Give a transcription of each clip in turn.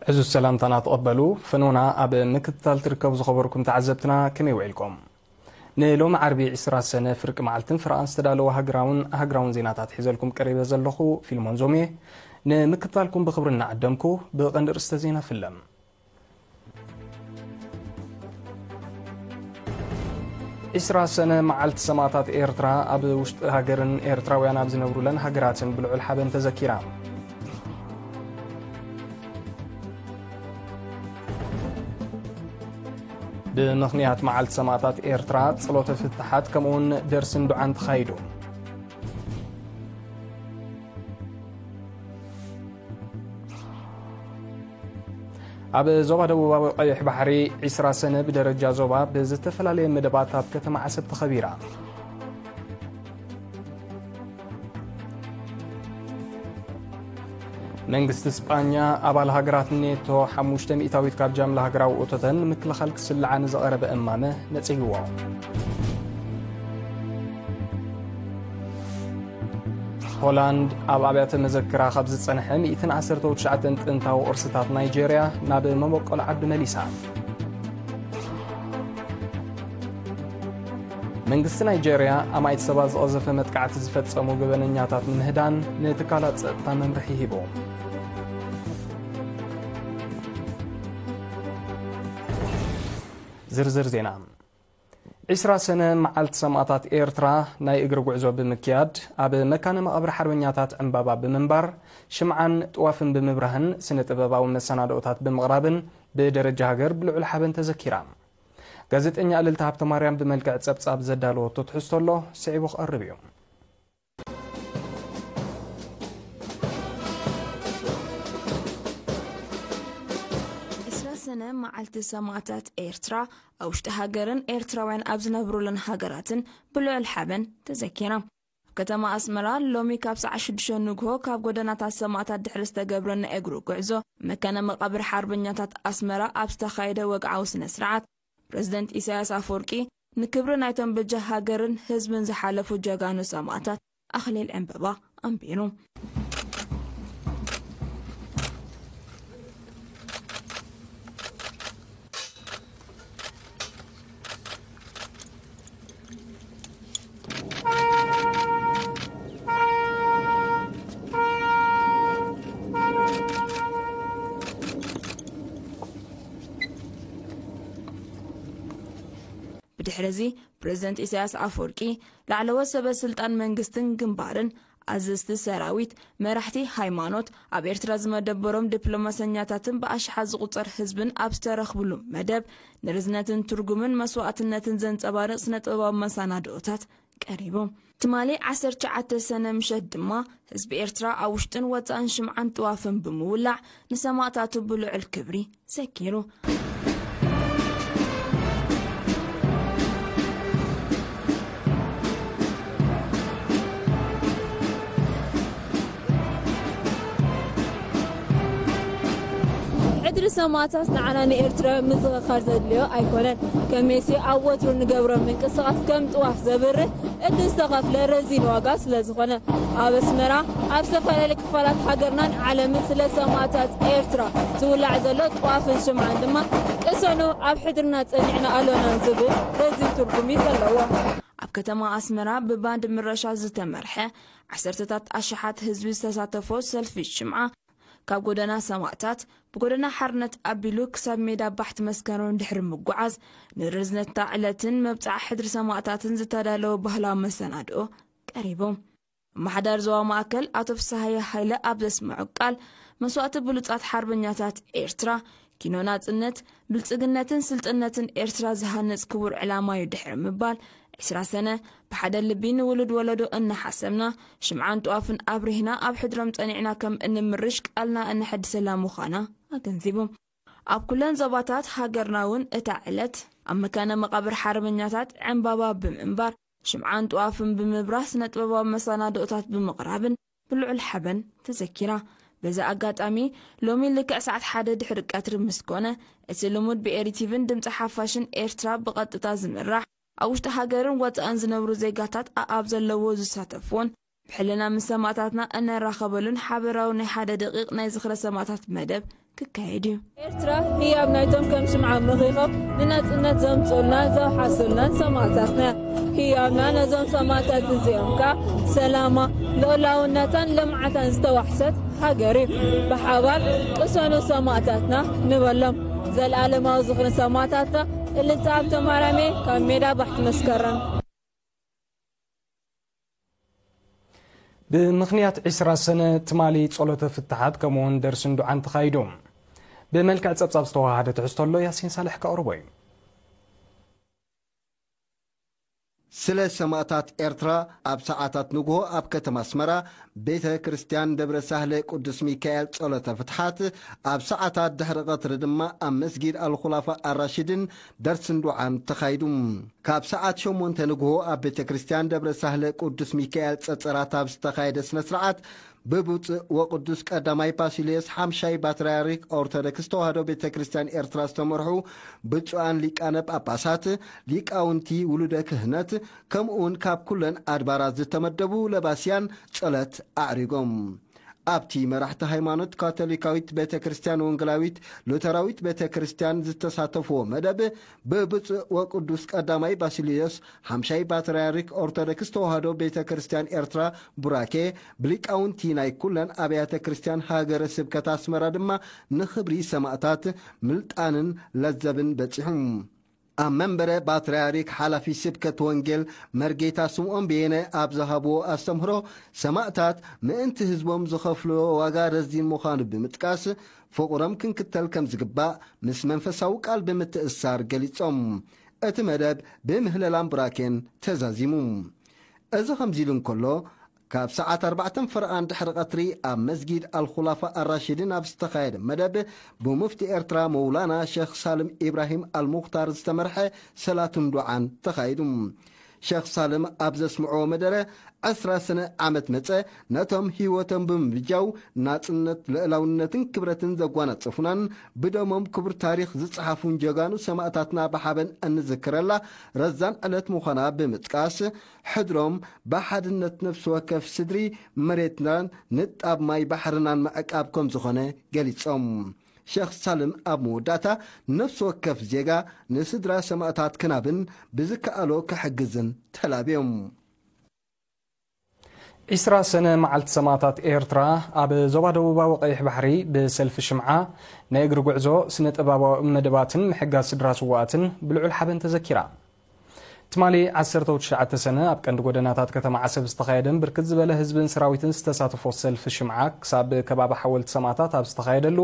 ሕዙ ሰላምታና ተቐበሉ። ፈኖና ኣብ ምክትታል ትርከቡ ዝኸበርኩም ተዓዘብትና ከመይ ውዒልኩም? ንሎሚ ዓርቢ ዕስራ ሰነ ፍርቂ መዓልትን ፍርቓን ዝተዳለወ ሃገራውን ሃገራውን ዜናታት ሒዘልኩም ቀሪበ ዘለኹ ፊልሞን ዞሜ። ንምክትታልኩም ብኽብሪ እናዓደምኩ ብቐንዲ ርእስተ ዜና ፍለም። ዕስራ ሰነ መዓልቲ ሰማእታት ኤርትራ ኣብ ውሽጢ ሃገርን ኤርትራውያን ኣብ ዝነብሩለን ሃገራትን ብልዑል ሓበን ተዘኪራ። ብምኽንያት መዓልቲ ሰማእታት ኤርትራ ጸሎተ ፍትሓት ከምኡውን ደርስን ዱዓን ተኻይዱ። ኣብ ዞባ ደቡባዊ ቀይሕ ባሕሪ ዕስራ ሰነ ብደረጃ ዞባ ብዝተፈላለየ መደባት ኣብ ከተማ ዓሰብ ተኸቢራ። መንግስቲ ስጳኛ ኣባል ሃገራት ኔቶ ሓሙሽተ ሚእታዊት ካብ ጃምላ ሃገራዊ እቶተን ንምክልኻል ክስልዓ ንዝቐረበ እማመ ነጺግዎ። ሆላንድ ኣብ ኣብያተ መዘክራ ካብ ዝጸንሐ ሚእትን ዓሰርተው ትሽዓተን ጥንታዊ ቅርስታት ናይጄርያ ናብ መበቆል ዓዱ መሊሳ። መንግስቲ ናይጄርያ ኣማኢት ሰባት ዝቐዘፈ መጥቃዕቲ ዝፈጸሙ ገበነኛታት ንምህዳን ንትካላት ጸጥታ መምርሒ ሂቡ። ዝርዝር ዜና። ዕስራ ሰነ መዓልቲ ሰማእታት ኤርትራ ናይ እግሪ ጉዕዞ ብምክያድ ኣብ መካነ መቓብር ሓርበኛታት ዕምባባ ብምንባር፣ ሽምዓን ጥዋፍን ብምብራህን ስነ ጥበባዊ መሰናድኦታት ብምቕራብን ብደረጃ ሃገር ብልዑል ሓበን ተዘኪራ። ጋዜጠኛ እልልታ ሃብተማርያም ብመልክዕ ጸብጻብ ዘዳለወቶ ትሕዝቶ ኣሎ፣ ስዒቡ ክቐርብ እዩ። ዕስራ ሰነ መዓልቲ ሰማእታት ኤርትራ ኣብ ውሽጢ ሃገርን ኤርትራውያን ኣብ ዝነብሩለን ሃገራትን ብልዑል ሓበን ተዘኪራ። ኣብ ከተማ ኣስመራ ሎሚ ካብ ሰዓት ሽዱሽተ ንግሆ ካብ ጎደናታት ሰማእታት ድሕሪ ዝተገብረ ናይ እግሩ ጉዕዞ መካነ መቓብር ሓርበኛታት ኣስመራ ኣብ ዝተኻየደ ወግዓዊ ስነ ስርዓት፣ ፕረዚደንት ኢሳያስ ኣፈወርቂ ንክብሪ ናይቶም በጃ ሃገርን ህዝብን ዝሓለፉ ጀጋኑ ሰማእታት ኣኽሊል ዕምበባ ኣንቢሩ። ብድሕሪ እዚ ፕረዚደንት ኢሳያስ ኣፈወርቂ ላዕለዎት ሰበ ስልጣን መንግስትን ግንባርን፣ ኣዘዝቲ ሰራዊት፣ መራሕቲ ሃይማኖት፣ ኣብ ኤርትራ ዝመደበሮም ዲፕሎማሰኛታትን ብኣሽሓት ዝቑጸር ህዝብን ኣብ ዝተረኽብሉ መደብ፣ ንርዝነትን ትርጉምን መስዋእትነትን ዘንጸባርቕ ስነ ጥበባዊ መሰናድኦታት ቀሪቡ። ትማሊ ዓሰርተ ትሽዓተ ሰነ ምሸት ድማ ህዝቢ ኤርትራ ኣብ ውሽጥን ወጻእን ሽምዓን ጥዋፍን ብምውላዕ ንሰማእታቱ ብልዑል ክብሪ ዘኪሩ። ሕድሪ ሰማእታት ንዓና ንኤርትራውያን ምዝኽኻር ዘድልዮ ኣይኮነን። ከመይሲ ኣብ ወትሩ ንገብሮ ምንቅስቓስ ከም ጥዋፍ ዘብርህ እቲ ዝተኸፍለ ረዚን ዋጋ ስለ ዝኾነ፣ ኣብ ኣስመራ፣ ኣብ ዝተፈላለዩ ክፋላት ሃገርናን ዓለምን ስለ ሰማእታት ኤርትራ ዝውላዕ ዘሎ ጥዋፍን ሽምዓን ድማ ቅሰኑ፣ ኣብ ሕድርና ጸኒዕና ኣሎና ዝብል ረዚን ትርጉም እዩ ዘለዎ። ኣብ ከተማ ኣስመራ ብባንድ ምረሻ ዝተመርሐ ዓሰርተታት ኣሽሓት ህዝቢ ዝተሳተፎ ሰልፊ ሽምዓ ካብ ጎደና ሰማእታት ብጎደና ሓርነት ኣቢሉ ክሳብ ሜዳ ባሕቲ መስከረም ድሕሪ ምጉዓዝ፣ ንርዝነታ ዕለትን መብጽዓ ሕድሪ ሰማእታትን ዝተዳለወ ባህላዊ መሰናድኦ ቀሪቡ። ኣመሓዳሪ ዞባ ማእከል ኣቶ ፍስሃየ ሃይለ ኣብ ዘስምዖ ቃል፣ መስዋእቲ ብሉጻት ሓርበኛታት ኤርትራ፣ ኪኖ ናጽነት፣ ብልጽግነትን ስልጥነትን ኤርትራ ዝሃንጽ ክቡር ዕላማ እዩ ድሕሪ ምባል፣ ዕስራ ሰነ ብሓደ ልቢ ንውሉድ ወለዶ እናሓሰብና፣ ሽምዓን ጥዋፍን ኣብሪህና ኣብ ሕድሮም ጸኒዕና ከም እንምርሽ ቃልና እነሐድሰላ ምዃና ኣገንዚቡ። ኣብ ኩለን ዞባታት ሃገርና እውን እታ ዕለት ኣብ መካነ መቓብር ሓርበኛታት ዕምባባ ብምንባር፣ ሽምዓን ጥዋፍን ብምብራህ ስነ ጥበባዊ መሰናድኦታት ብምቕራብን ብልዑል ሓበን ተዘኪራ። በዚ ኣጋጣሚ ሎሚ ልክዕ ሰዓት ሓደ ድሕሪ ቀትሪ ምስ ኮነ፣ እቲ ልሙድ ብኤሪቲቪን ድምፂ ሓፋሽን ኤርትራ ብቐጥታ ዝምራሕ ኣብ ውሽጢ ሃገርን ወፃእን ዝነብሩ ዜጋታት ኣኣብ ዘለዎ ዝሳተፍዎን ብሕልና ምስ ሰማእታትና እነራኸበሉን ሓበራዊ ናይ ሓደ ደቂቕ ናይ ዝኽረ ሰማእታት መደብ ክካየድ እዩ። ኤርትራ ህያብ ናይቶም ከም ሽምዓ መኺኾም ንናጽነት ዘምጽኡልና ዘውሓሱልናን ሰማእታትና። ህያብና ነዞም ሰማእታት እዚኦም ከኣ ሰላማ፣ ልኡላውነታን ልምዓታን ዝተዋሕሰት ሃገር እዩ። ብሓባር ቅሰኑ ሰማእታትና ንበሎም። ዘልኣለማዊ ዝኽሪ ሰማእታትና። እልልታ ሃብተማርያም እየ ካብ ሜዳ ባሕቲ መስከረም። ብምኽንያት ዕስራ ሰነ ትማሊ ጸሎተ ፍትሓት ከምኡውን ደርሲ እንዱዓን ተኻይዱ። ብመልክዕ ጸብጻብ ዝተዋሃደ ትሕዝቶ ኣሎ፣ ያሲን ሳልሕ ከቕርቦ እዩ። ስለ ሰማእታት ኤርትራ ኣብ ሰዓታት ንግሆ ኣብ ከተማ ኣስመራ ቤተ ክርስቲያን ደብረ ሳህለ ቅዱስ ሚካኤል ጸሎተ ፍትሓት፣ ኣብ ሰዓታት ድሕሪ ቀትሪ ድማ ኣብ መስጊድ ኣልኹላፋ ኣራሽድን ደርሲ እንዱዓን ተኻይዱ። ካብ ሰዓት ሸሞንተ ንግሆ ኣብ ቤተ ክርስቲያን ደብረ ሳህለ ቅዱስ ሚካኤል ጸጸራት ኣብ ዝተኻየደ ስነ ስርዓት፣ ብብፁዕ ወቅዱስ ቀዳማይ ባሲልዮስ ሓምሻይ ፓትርያርክ ኦርቶዶክስ ተዋህዶ ቤተ ክርስቲያን ኤርትራ ዝተመርሑ ብፁዓን ሊቃነ ጳጳሳት፣ ሊቃውንቲ፣ ውሉደ ክህነት፣ ከምኡውን ካብ ኩለን ኣድባራት ዝተመደቡ ለባስያን ጸሎት ኣዕሪጎም። ኣብቲ መራሕቲ ሃይማኖት ካቶሊካዊት ቤተ ክርስቲያን፣ ወንጌላዊት ሉተራዊት ቤተ ክርስቲያን ዝተሳተፍዎ መደብ፣ ብብፁዕ ወቅዱስ ቀዳማይ ባሲልዮስ ሓምሻይ ፓትርያርክ ኦርቶዶክስ ተዋህዶ ቤተ ክርስቲያን ኤርትራ ቡራኬ፣ ብሊቃውንቲ ናይ ኩለን ኣብያተ ክርስቲያን ሃገረ ስብከት ኣስመራ ድማ ንኽብሪ ሰማእታት ምልጣንን ለዘብን በጺሑ። ኣብ መንበረ ፓትርያርክ ሓላፊ ስብከት ወንጌል መርጌታ ስምዖን በየነ ኣብ ዝሃብዎ ኣስተምህሮ፣ ሰማእታት ምእንቲ ህዝቦም ዝኸፍልዎ ዋጋ ረዚን ምዃኑ ብምጥቃስ፣ ፍቕሮም ክንክተል ከም ዝግባእ ምስ መንፈሳዊ ቃል ብምትእስሳር ገሊጾም። እቲ መደብ ብምህለላን ቡራኬን ተዛዚሙ። እዚ ከምዚ ኢሉ እንከሎ፣ ካብ ሰዓት ኣርባዕተን ፈረቓን ድሕሪ ቀትሪ ኣብ መስጊድ ኣልኹላፋ ኣራሽድን ኣብ ዝተኻየደ መደብ፣ ብሙፍቲ ኤርትራ መውላና ሸኽ ሳልም ኢብራሂም ኣልሙኽታር ዝተመርሐ ሰላትን ዱዓን ተኻይዱ። ሸኽ ሳልም ኣብ ዘስምዕዎ መደረ፣ ዕስራ ሰነ ዓመት መጸ፣ ነቶም ህይወቶም ብምብጃው ናጽነት፣ ልእላውነትን ክብረትን ዘጓናጸፉናን ብደሞም ክቡር ታሪኽ ዝጸሓፉን ጀጋኑ ሰማእታትና ብሓበን እንዝክረላ ረዛን ዕለት ምዃና ብምጥቃስ፣ ሕድሮም ብሓድነት ነፍሲ ወከፍ ስድሪ መሬትናን ንጣብ ማይ ባሕርናን ምዕቃብ ከም ዝኾነ ገሊጾም። ሸኽ ሳልም ኣብ መወዳእታ፣ ነፍሲ ወከፍ ዜጋ ንስድራ ሰማእታት ክናብን ብዝከኣሎ ክሕግዝን ተላብዮም። ዕስራ ሰነ መዓልቲ ሰማእታት ኤርትራ ኣብ ዞባ ደቡባዊ ቀይሕ ባሕሪ ብሰልፊ ሽምዓ፣ ናይ እግሪ ጉዕዞ፣ ስነ ጥበባዊ መደባትን ምሕጋዝ ስድራ ስውኣትን ብልዑል ሓበን ተዘኪራ። ትማሊ ዓሰርተ ትሽዓተ ሰነ ኣብ ቀንዲ ጎደናታት ከተማ ዓሰብ ዝተኻየደን ብርክት ዝበለ ህዝብን ሰራዊትን ዝተሳተፎ ሰልፊ ሽምዓ ክሳብ ከባቢ ሓወልቲ ሰማእታት ኣብ ዝተኻየደሉ፣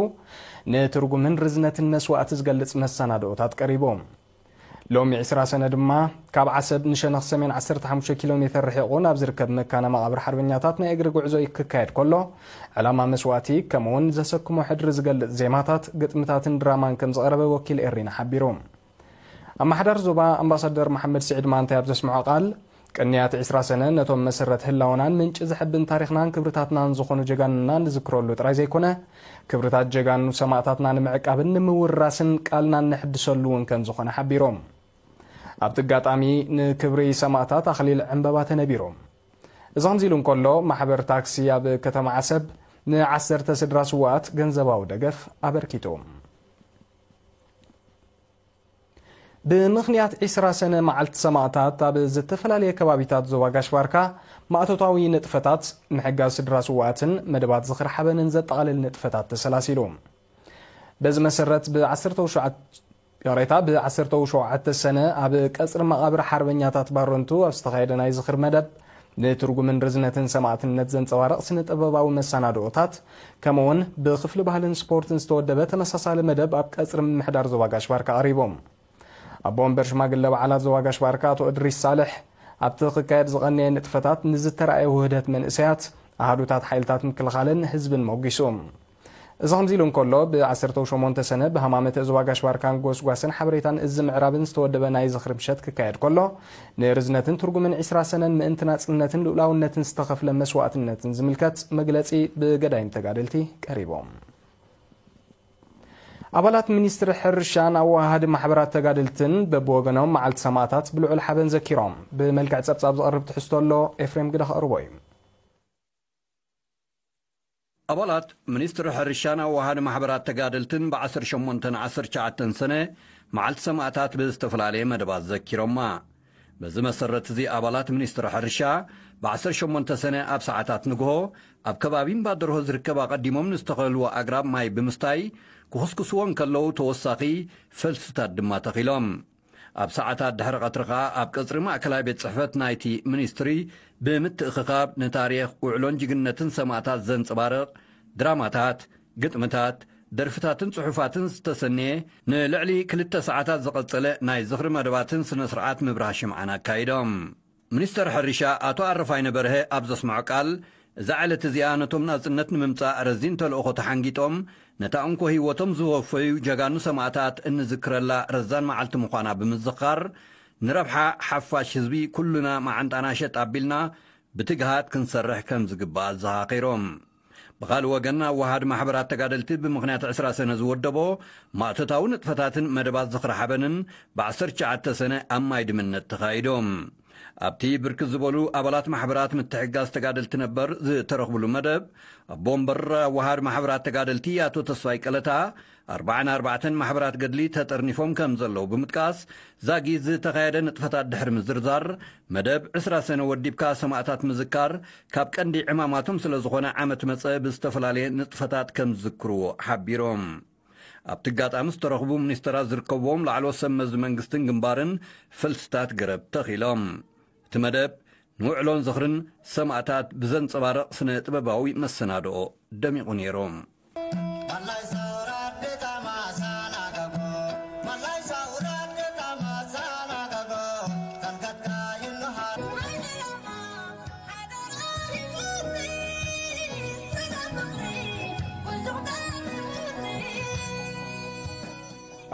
ንትርጉምን ርዝነትን መስዋእቲ ዝገልጽ መሰናድኦታት ቀሪቡ። ሎሚ ዕስራ ሰነ ድማ ካብ ዓሰብ ንሸነኽ ሰሜን ዓሰርተ ሓሙሽተ ኪሎ ሜተር ርሒቑ ናብ ዝርከብ መካነ መቓብር ሓርበኛታት ናይ እግሪ ጉዕዞ ክካየድ ከሎ፣ ዕላማ መስዋእቲ ከምኡውን ዘሰክሞ ሕድሪ ዝገልጽ ዜማታት፣ ግጥምታትን ድራማን ከም ዝቐረበ ወኪል ኤሪና ሓቢሩ። ኣመሓዳሪ ዞባ ኣምባሳደር መሓመድ ስዒድ ማንታይ ኣብ ዘስምዖ ቃል፣ ቅንያት ዕስራ ሰነ ነቶም መሰረት ህላወናን ምንጪ ዘሐብን ታሪኽናን ክብርታትናን ዝኾኑ ጀጋኑና ንዝክረሉ ጥራይ ዘይኮነ፣ ክብርታት ጀጋኑ ሰማእታትና ንምዕቃብን ንምውራስን ቃልናን ነሕድሰሉ እውን ከም ዝኾነ ሓቢሮም። ኣብቲ ኣጋጣሚ ንክብሪ ሰማእታት ኣኽሊል ዕምበባ ተነቢሩ። እዚ ከምዚ ኢሉ እንከሎ፣ ማሕበር ታክሲ ኣብ ከተማ ዓሰብ ንዓሰርተ ስድራ ስውኣት ገንዘባዊ ደገፍ ኣበርኪቱ። ብምኽንያት ዕስራ ሰነ መዓልቲ ሰማእታት ኣብ ዝተፈላለየ ከባቢታት ዞባ ጋሽ ባርካ ማእቶታዊ ንጥፈታት ምሕጋዝ ስድራ ስውኣትን መደባት ዝኽሪ ሓበንን ዘጠቓልል ንጥፈታት ተሰላሲሉ። በዚ መሰረት ብ ዓሰርተ ሸውዓተ፣ ይቕሬታ፣ ብ ዓሰርተ ሸውዓተ ሰነ ኣብ ቀጽሪ መቓብር ሓርበኛታት ባረንቱ ኣብ ዝተኻየደ ናይ ዝኽሪ መደብ፣ ንትርጉምን ርዝነትን ሰማእትነት ዘንጸባርቕ ስነ ጥበባዊ መሰናድኦታት፣ ከምኡውን ብክፍሊ ባህልን ስፖርትን ዝተወደበ ተመሳሳሊ መደብ ኣብ ቀጽሪ ምምሕዳር ዞባ ጋሽ ባርካ ቀሪቦም። ኣቦ ወንበር ሽማግለ በዓላት ዞባ ጋሽ ባርካ ኣቶ እድሪስ ሳልሕ፣ ኣብቲ ክካየድ ዝቐነየ ንጥፈታት ንዝተራእየ ውህደት መንእሰያት፣ ኣሃዱታት ሓይልታት ምክልኻልን ህዝብን ሞጒሱ። እዚ ከምዚ ኢሉ እንከሎ፣ ብ ዓሰርተ ሸሞንተ ሰነ ብሃማመተ ዞባ ጋሽ ባርካን ጎስጓስን ሓበሬታን እዚ ምዕራብን ዝተወደበ ናይ ዝኽሪ ምሸት ክካየድ ከሎ፣ ንርዝነትን ትርጉምን ዕስራ ሰነን ምእንቲ ናጽነትን ልኡላውነትን ዝተኸፍለ መስዋእትነትን ዝምልከት መግለጺ ብገዳይም ተጋደልቲ ቀሪቦም። ኣባላት ሚኒስትሪ ሕርሻን ኣወሃሃዲ ማሕበራት ተጋደልትን በብወገኖም መዓልቲ ሰማእታት ብልዑል ሓበን ዘኪሮም። ብመልክዕ ጸብጻብ ዝቐርብ ትሕዝቶ ኣሎ፣ ኤፍሬም ግደ ከቕርቦ እዩ። ኣባላት ሚኒስትሪ ሕርሻን ኣዋሃዲ ማሕበራት ተጋደልትን ብ ዓሰርተ ሸሞንተ ዓሰርተ ትሽዓተ ሰነ መዓልቲ ሰማእታት ብዝተፈላለየ መደባት ዘኪሮማ። በዚ መሰረት እዚ ኣባላት ሚኒስትሪ ሕርሻ ብ ዓሰርተ ሸሞንተ ሰነ ኣብ ሰዓታት ንግሆ ኣብ ከባቢ እምባደርሆ ዝርከብ ኣቐዲሞም ንዝተኸልዎ ኣግራብ ማይ ብምስታይ ክኹስኩስዎ እንከለዉ ተወሳኺ ፈልስታት ድማ ተኺሎም። ኣብ ሰዓታት ድሕሪ ቀትሪ ከኣ ኣብ ቀጽሪ ማእከላይ ቤት ጽሕፈት ናይቲ ሚኒስትሪ ብምትእኽኻብ ንታሪኽ ውዕሎን ጅግንነትን ሰማእታት ዘንጸባርቕ ድራማታት፣ ግጥምታት፣ ደርፍታትን ጽሑፋትን ዝተሰነየ ንልዕሊ ክልተ ሰዓታት ዝቐጸለ ናይ ዝኽሪ መደባትን ስነ ስርዓት ምብራህ ሽምዓን ኣካይዶም። ሚኒስተር ሕርሻ ኣቶ ኣረፋይነ በርሀ ኣብ ዘስምዖ ቃል፣ እዛ ዕለት እዚኣ ነቶም ናጽነት ንምምጻእ ረዚን ተልእኾ ተሓንጊጦም ነታ እንኮ ህይወቶም ዝወፈዩ ጀጋኑ ሰማእታት እንዝክረላ ረዛን መዓልቲ ምዃና ብምዝኻር፣ ንረብሓ ሓፋሽ ህዝቢ ኩልና መዓንጣና ሸጥ ኣቢልና ብትግሃት ክንሰርሕ ከም ዝግባእ ኣዘኻኺሮም። ብኻልእ ወገን፣ ኣዋሃድ ማሕበራት ተጋደልቲ ብምኽንያት ዕስራ ሰነ ዝወደቦ ማእቶታዊ ንጥፈታትን መደባት ዝኽሪ ሓበንን ብ ዓሰርተ ትሽዓተ ሰነ ኣብ ማይ ድምነት ተኻይዶም። ኣብቲ ብርክት ዝበሉ ኣባላት ማሕበራት ምትሕጋዝ ተጋደልቲ ነበር ዝተረኽብሉ መደብ፣ ኣቦ ወንበር ኣዋሃድ ማሕበራት ተጋደልቲ ኣቶ ተስፋይ ቀለታ፣ ኣርባዓን ኣርባዕተን ማሕበራት ገድሊ ተጠርኒፎም ከም ዘለዉ ብምጥቃስ፣ ዛጊት ዝተኻየደ ንጥፈታት ድሕሪ ምዝርዛር፣ መደብ ዕስራ ሰነ ወዲብካ ሰማእታት ምዝካር ካብ ቀንዲ ዕማማቶም ስለ ዝኾነ ዓመት መጸ ብዝተፈላለየ ንጥፈታት ከም ዝዝክርዎ ሓቢሮም። ኣብቲ ኣጋጣሚ ዝተረኽቡ ሚኒስተራት ዝርከብዎም ላዕለዎት ሰብ መዚ መንግስትን ግንባርን ፈልስታት ገረብ ተኺሎም። እቲ መደብ ንውዕሎን ዝኽርን ሰማእታት ብዘንጸባርቕ ስነ ጥበባዊ መሰናድኦ ደሚቑ ነይሩ።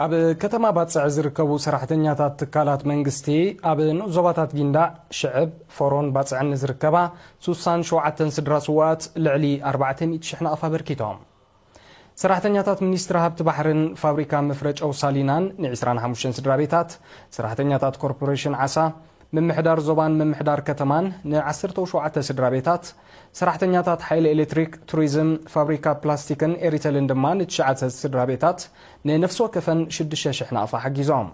ኣብ ከተማ ባጽዕ ዝርከቡ ሰራሕተኛታት ትካላት መንግስቲ ኣብ ንኡስ ዞባታት ጊንዳዕ፣ ሽዕብ፣ ፎሮን ባጽዕን ንዝርከባ ሱሳን ሸውዓተን ስድራ ስውኣት ልዕሊ ኣርባዕተ ሚእቲ ሽሕ ናቕፋ ኣበርኪቶም። ሰራሕተኛታት ሚኒስትሪ ሃብቲ ባሕርን ፋብሪካ መፍረ ጨው ሳሊናን ን ዕስራን ሓሙሽተን ስድራ ቤታት፣ ሰራሕተኛታት ኮርፖሬሽን ዓሳ፣ ምምሕዳር ዞባን ምምሕዳር ከተማን ን ዓሰርተ ሸውዓተ ስድራ ቤታት፣ ሰራሕተኛታት ሓይሊ ኤሌክትሪክ፣ ቱሪዝም፣ ፋብሪካ ፕላስቲክን ኤሪተልን ድማ ንትሽዓተ ስድራ ቤታት ንነፍሲ ወከፈን ሽዱሽተ ሽሕ ናቕፋ ሓጊዞም።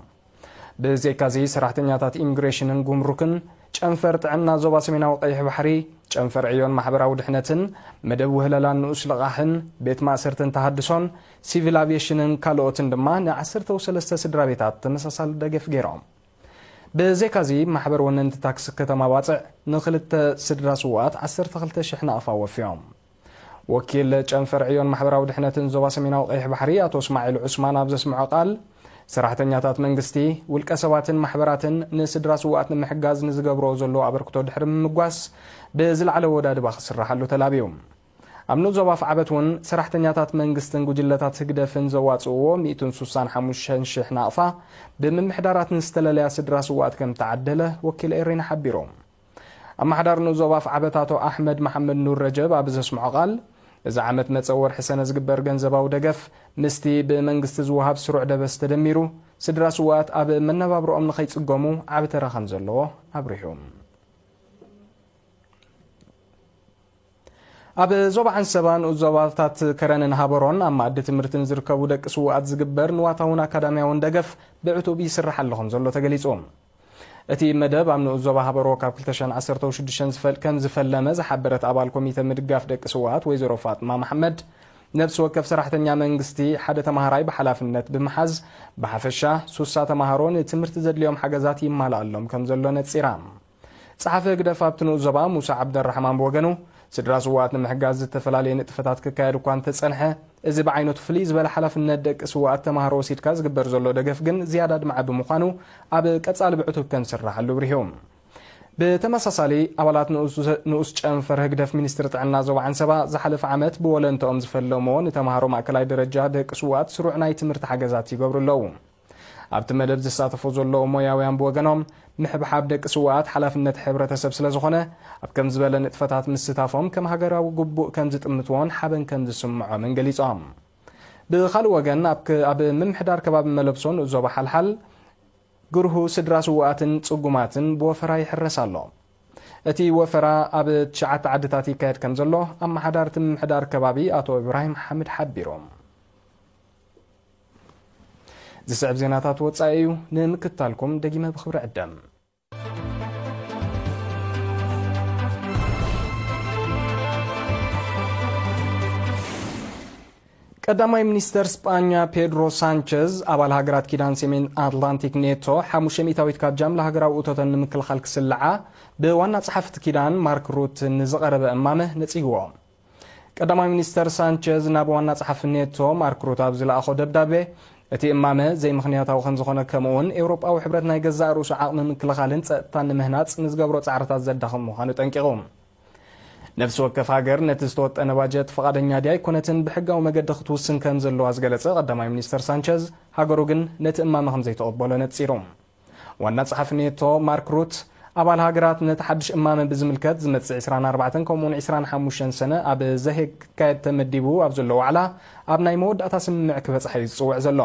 ብዘይካዚ ሰራሕተኛታት ኢሚግሬሽንን ጉምሩክን፣ ጨንፈር ጥዕና ዞባ ሰሜናዊ ቀይሕ ባሕሪ፣ ጨንፈር ዕዮን ማሕበራዊ ድሕነትን፣ መደብ ውህለላን ንኡስ ልቓሕን፣ ቤት ማእሰርትን ተሃድሶን፣ ሲቪል ኣቪየሽንን ካልኦትን ድማ ን ዓሰርተ ሰለስተ ስድራ ቤታት ተመሳሳሊ ደገፍ ገይሮም። ብዘይካዚ ማሕበር ወነንቲ ታክሲ ከተማ ባጽዕ ንክልተ ስድራ ስውኣት ዓሰርተ ክልተ ሽሕ ናቕፋ ወፍዮም። ወኪል ጨንፈር ዕዮን ማሕበራዊ ድሕነትን ዞባ ሰሜናዊ ቀይሕ ባሕሪ ኣቶ እስማዒል ዑስማን ኣብ ዘስምዖ ቃል፣ ሰራሕተኛታት መንግስቲ፣ ውልቀ ሰባትን ማሕበራትን ንስድራ ስውኣት ንምሕጋዝ ንዝገብርኦ ዘለዉ ኣበርክቶ ድሕሪ ምምጓስ ብዝለዓለ ወዳድባ ክስራሓሉ ተላብዩ። ኣብ ንኡስ ዞባ ኣፍዓበት እውን ሰራሕተኛታት መንግስትን ጉጅለታት ህግደፍን ዘዋፅእዎ ሚእትን ሱሳን ሓሙሽተን ሽሕ ናቕፋ ብምምሕዳራት ንዝተለለያ ስድራ ስውኣት ከም ተዓደለ ወኪል ኤሬና ሓቢሩ። ኣመሓዳሪ ንኡስ ዞባ ኣፍዓበት ኣቶ ኣሕመድ መሓመድ ኑር ረጀብ ኣብ ዘስምዖ ቃል፣ እዚ ዓመት መጸ ወርሒ ሰነ ዝግበር ገንዘባዊ ደገፍ ምስቲ ብመንግስቲ ዝወሃብ ስሩዕ ደበስ ተደሚሩ፣ ስድራ ስውኣት ኣብ መነባብሮኦም ንኸይጽገሙ ዓቢ ተራ ከም ዘለዎ ኣብሪሁ። ኣብ ዞባ ዓንሰባ ንኡስ ዞባታት ከረንን ሃበሮን ኣብ መኣዲ ትምህርትን ዝርከቡ ደቂ ስውኣት ዝግበር ንዋታውን ኣካዳሚያውን ደገፍ ብዕቱብ ይስራሕ ኣሎ ከም ዘሎ ተገሊጹ። እቲ መደብ ኣብ ንኡስ ዞባ ሃበሮ ካብ ክልተ ሽሕን ዓሰርተ ሽዱሽተን ዝፈል-፣ ከም ዝፈለመ ዝሓበረት ኣባል ኮሚተ ምድጋፍ ደቂ ስውኣት ወይዘሮ ፋጥማ መሓመድ፣ ነፍሲ ወከፍ ሰራሕተኛ መንግስቲ ሓደ ተማሃራይ ብሓላፍነት ብምሓዝ፣ ብሓፈሻ ሱሳ ተማሃሮ ንትምህርቲ ዘድልዮም ሓገዛት ይማልኣሎም ከም ዘሎ ነጺራ። ጸሓፊ ህግደፍ ኣብቲ ንኡስ ዞባ ሙሳ ዓብደራሕማን ብወገኑ፣ ስድራ ስውኣት ንምሕጋዝ ዝተፈላለየ ንጥፈታት ክካየድ እኳ እንተጸንሐ፣ እዚ ብዓይነቱ ፍልይ ዝበለ ሓላፍነት ደቂ ስውኣት ተማሃሮ ወሲድካ ዝግበር ዘሎ ደገፍ ግን ዝያዳ ኣድማዒ ብምዃኑ፣ ኣብ ቀጻሊ ብዕቱብ ከም ዝስራሓሉ ኣብሪሁ። ብተመሳሳሊ፣ ኣባላት ንኡስ፣ ንኡስ ጨንፈር ህግደፍ ሚኒስትሪ ጥዕና ዞባ ዓንሰባ ዝሓለፈ ዓመት ብወለንትኦም ዝፈለምዎ ንተማሃሮ ማእከላይ ደረጃ ደቂ ስውኣት ስሩዕ ናይ ትምህርቲ ሓገዛት ይገብሩ ኣለዉ። ኣብቲ መደብ ዝሳተፉ ዘለዉ ሞያውያን ብወገኖም፣ ምሕብሓብ ደቂ ስውኣት ሓላፍነት ሕብረተሰብ ስለ ዝኾነ፣ ኣብ ከም ዝበለ ንጥፈታት ምስታፎም ከም ሃገራዊ ግቡእ ከም ዝጥምትዎን ሓበን ከም ዝስምዖምን ገሊጾም። ብኻልእ ወገን፣ ኣብ ክ-፣ ኣብ ምምሕዳር ከባቢ መለብሶ ንኡስ ዞባ ሓልሓል፣ ግርሁ ስድራ ስውኣትን ጽጉማትን ብወፈራ ይሕረስ ኣሎ። እቲ ወፈራ ኣብ ትሽዓተ ዓድታት ይካየድ ከም ዘሎ ኣመሓዳርቲ ምምሕዳር ከባቢ ኣቶ ኢብራሂም ሓምድ ሓቢሮም። ዝስዕብ ዜናታት ወጻኢ እዩ፣ ንምክትታልኩም ደጊመ ብኽብሪ ዕደም። ቀዳማይ ሚኒስተር ስጳኛ ፔድሮ ሳንቸዝ፣ ኣባል ሃገራት ኪዳን ሰሜን ኣትላንቲክ ኔቶ ሓሙሽተ ሚእታዊት ካብ ጃምላ ሃገራዊ እቶተን ንምክልኻል ክስልዓ ብዋና ጸሓፊ እቲ ኪዳን ማርክ ሩት ንዝቐረበ እማመ ነጺግዎ። ቀዳማይ ሚኒስተር ሳንቸዝ ናብ ዋና ጸሓፊ ኔቶ ማርክ ሩት ኣብ ዝለኣኾ ደብዳቤ፣ እቲ እማመ ዘይምኽንያታዊ ከም ዝኾነ፣ ከምኡውን ኤውሮጳዊ ሕብረት ናይ ገዛእ ርእሱ ዓቕሚ ምክልኻልን ጸጥታን ንምህናጽ ንዝገብሮ ጻዕርታት ዘዳኽም ምዃኑ ጠንቂቑ። ነፍሲ ወከፍ ሃገር ነቲ ዝተወጠነ ባጀት ፍቓደኛ ድያ ኣይኮነትን ብሕጋዊ መገዲ ክትውስን ከም ዘለዋ ዝገለጸ ቀዳማይ ሚኒስተር ሳንቸዝ፣ ሃገሩ ግን ነቲ እማመ ከም ዘይተቐበሎ ነጺሩ። ዋና ጸሓፊ ኔቶ ማርክ ሩት፣ ኣባል ሃገራት ነቲ ሓድሽ እማመ ብዝምልከት ዝመጽእ ዕስራን ኣርባዕተን ከምኡውን ዕስራን ሓሙሽተን ሰነ ኣብ ዘሄግ ክካየድ ተመዲቡ ኣብ ዘሎ ዋዕላ ኣብ ናይ መወዳእታ ስምምዕ ክበጽሕ እዩ ዝጽውዕ ዘሎ።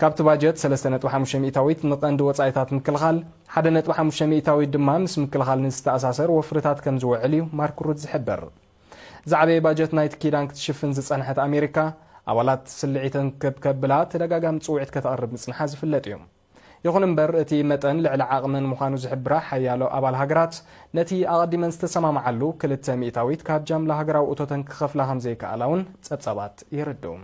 ካብቲ ባጀት ሰለስተ ነጥቢ ሓሙሽተ ሚእታዊት ንቐንዲ ወጻኢታት ምክልኻል፣ ሓደ ነጥቢ ሓሙሽተ ሚእታዊት ድማ ምስ ምክልኻል ንዝተኣሳሰር ወፍርታት ከም ዝውዕል እዩ ማርክ ሩት ዝሕብር። ዝዓበየ ባጀት ናይቲ ኪዳን ክትሽፍን ዝጸንሐት ኣሜሪካ፣ ኣባላት ስልዒተን ከብከብላ ተደጋጋሚ ጽውዒት ከተቕርብ ምጽንሓ ዝፍለጥ እዩ። ይኹን እምበር፣ እቲ መጠን ልዕሊ ዓቕመን ምዃኑ ዝሕብራ ሓያሎ ኣባል ሃገራት፣ ነቲ ኣቐዲመን ዝተሰማምዓሉ ክልተ ሚእታዊት ካብ ጃምላ ሃገራዊ እቶተን ክኸፍላ ከም ዘይከኣላ እውን ጸብጻባት የረድኡ።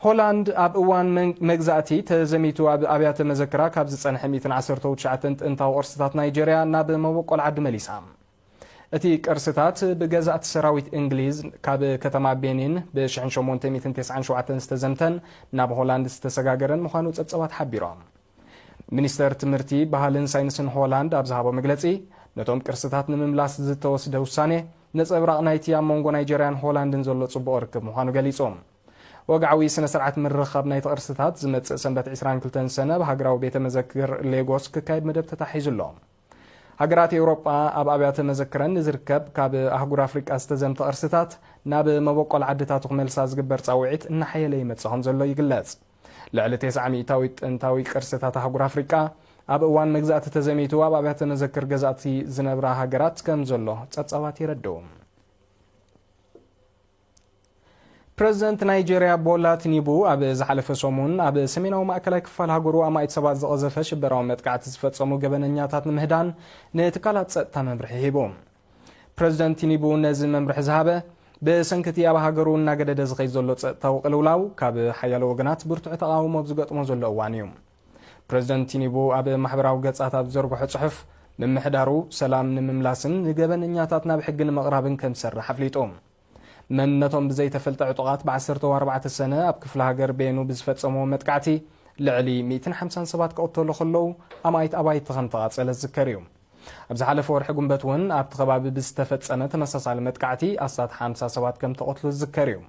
ሆላንድ ኣብ እዋን መን-፣ መግዛእቲ ተዘሚቱ ኣብ ኣብያተ መዘክራ ካብ ዝጸንሐ ሚእትን ዓሰርተው ትሽዓተን ጥንታዊ ቅርስታት ናይጀርያ ናብ መበቆል ዓዲ መሊሳ። እቲ ቅርስታት ብገዛእቲ ሰራዊት እንግሊዝ ካብ ከተማ ቤኒን ብሽሕን ሸሞንተ ሚእትን ተስዓን ሸውዓተን ዝተዘምተን ናብ ሆላንድ ዝተሰጋገረን ምዃኑ ጸብጻባት ሓቢሮም። ሚኒስተር ትምህርቲ፣ ባህልን ሳይንስን ሆላንድ ኣብ ዝሃቦ መግለጺ፣ ነቶም ቅርስታት ንምምላስ ዝተወስደ ውሳኔ ነጸብራቕ ናይቲ ኣብ መንጎ ናይጀርያን ሆላንድን ዘሎ ጽቡቕ ርክብ ምዃኑ ገሊጹ። ወግዓዊ ስነ ስርዓት ምርኻብ ናይቲ ቅርስታት ዝመጽእ ሰንበት ዕስራን ክልተን ሰነ ኣብ ሃገራዊ ቤተ መዘክር ሌጎስ ክካየድ መደብ ተታሒዙ ኣሎ። ሃገራት ኤውሮጳ ኣብ ኣብያተ መዘክረን ንዝርከብ ካብ ኣህጉር ኣፍሪቃ ዝተዘምተ ቅርስታት ናብ መበቆል ዓድታቱ ክመልሳ ዝግበር ጻውዒት እናሓየለ ይመጽእ ከም ዘሎ ይግለጽ። ልዕሊ ተስዓ ሚእታዊት ጥንታዊ ቅርስታት ኣህጉር ኣፍሪቃ ኣብ እዋን መግዛእቲ ተዘሚቱ ኣብ ኣብያተ መዘክር ገዛእቲ ዝነብራ ሃገራት ከም ዘሎ ጸብጻባት የረድኡ። ፕረዚደንት ናይጄርያ ቦላ ቲኒቡ ኣብ ዝሓለፈ ሰሙን ኣብ ሰሜናዊ ማእከላይ ክፋል ሃገሩ ኣማኢት ሰባት ዝቐዘፈ ሽበራዊ መጥቃዕቲ ዝፈጸሙ ገበነኛታት ንምህዳን ንትካላት ጸጥታ መምርሒ ሂቡ። ፕረዚደንት ቲኒቡ ነዚ መምርሒ ዝሃበ፣ ብሰንኪ እቲ ኣብ ሃገሩ እናገደደ ዝኸይድ ዘሎ ጸጥታዊ ቅልውላው ካብ ሓያሎ ወገናት ብርቱዕ ተቓውሞ ኣብ ዝገጥሞ ዘሎ እዋን እዩ። ፕረዚደንት ቲኒቡ ኣብ ማሕበራዊ ገጻት ኣብ ዝዘርግሖ ጽሑፍ፣ ምምሕዳሩ ሰላም ንምምላስን ንገበነኛታት ናብ ሕጊ ንምቕራብን ከም ዝሰርሕ ኣፍሊጡ። መንነቶም ብዘይተፈልጠ ዕጡቓት ብ ዓሰርተ ኣርባዕተ ሰነ ኣብ ክፍለ ሃገር ቤኑ ብዝፈጸምዎ መጥቃዕቲ ልዕሊ ሚእትን ሓምሳን ሰባት ክቕተሉ ከለዉ፣ ኣማኢት ኣባይቲ ከም ተቓጸለ ዝዝከር እዩ። ኣብ ዝሓለፈ ወርሒ ጉንበት እውን ኣብቲ ከባቢ ብዝተፈጸመ ተመሳሳሊ መጥቃዕቲ ኣስታት ሓምሳ ሰባት ከም ተቐትሉ ዝዝከር እዩ።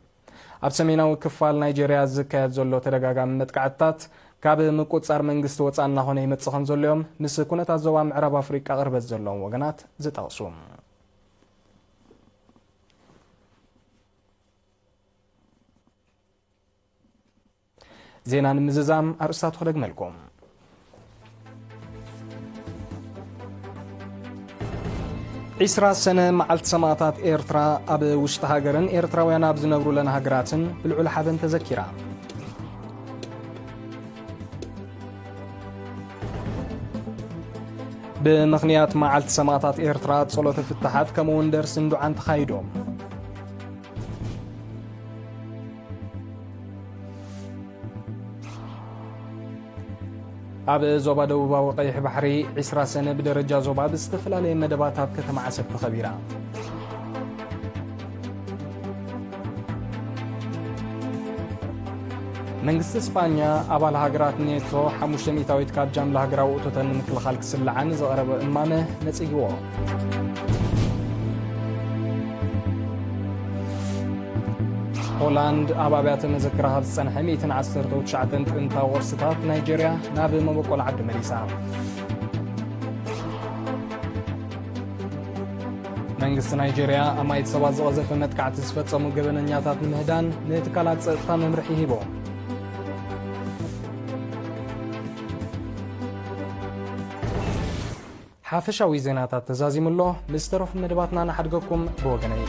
ኣብ ሰሜናዊ ክፋል ናይጄርያ ዝካየድ ዘሎ ተደጋጋሚ መጥቃዕትታት ካብ ምቁጽጻር መንግስቲ ወጻኢ እናኾነ ይመጽእ ከም ዘሎ እዮም ምስ ኩነታት ዞባ ምዕራብ ኣፍሪቃ ቅርበት ዘለዎም ወገናት ዝጠቕሱ። ዜና ንምዝዛም ኣርእስታቱ ክደግመልኩም። ዒስራ ሰነ መዓልቲ ሰማእታት ኤርትራ ኣብ ውሽጢ ሃገርን ኤርትራውያን ኣብ ዝነብሩለን ሃገራትን ብልዑል ሓበን ተዘኪራ። ብምኽንያት መዓልቲ ሰማእታት ኤርትራ ጸሎተ ፍትሓት ከምኡውን ደርሲን ዱዓን ተኻይዶም። ኣብ ዞባ ደቡባዊ ቀይሕ ባሕሪ ዒስራ ሰነ ብደረጃ ዞባ ብዝተፈላለየ መደባት ኣብ ከተማ ዓሰብ ተኸቢራ። መንግስቲ ስጳኛ ኣባል ሃገራት ኔቶ ሓሙሽተ ሚእታዊት ካብ ጃምላ ሃገራዊ እቶተን ንምክልኻል ክስልዓ ንዘቕረበ እማመ ነጺግዎ። ሆላንድ ኣብ ኣብያተ መዘክራ ካብ ዝጸንሐ ሚእትን ዓሰርተው ትሽዓተን ጥንታዊ ቅርስታት ናይጀርያ ናብ መበቆል ዓዲ መሊሳ። መንግስቲ ናይጀርያ ኣማኢት ሰባት ዝቐዘፈ መጥቃዕቲ ዝፈጸሙ ገበነኛታት ንምህዳን ንትካላት ጸጥታ መምርሒ ሂቦ። ሓፈሻዊ ዜናታት ተዛዚሙ ኣሎ። ምስ ተረፉ መደባትና ንሓድገኩም። ብወገነይ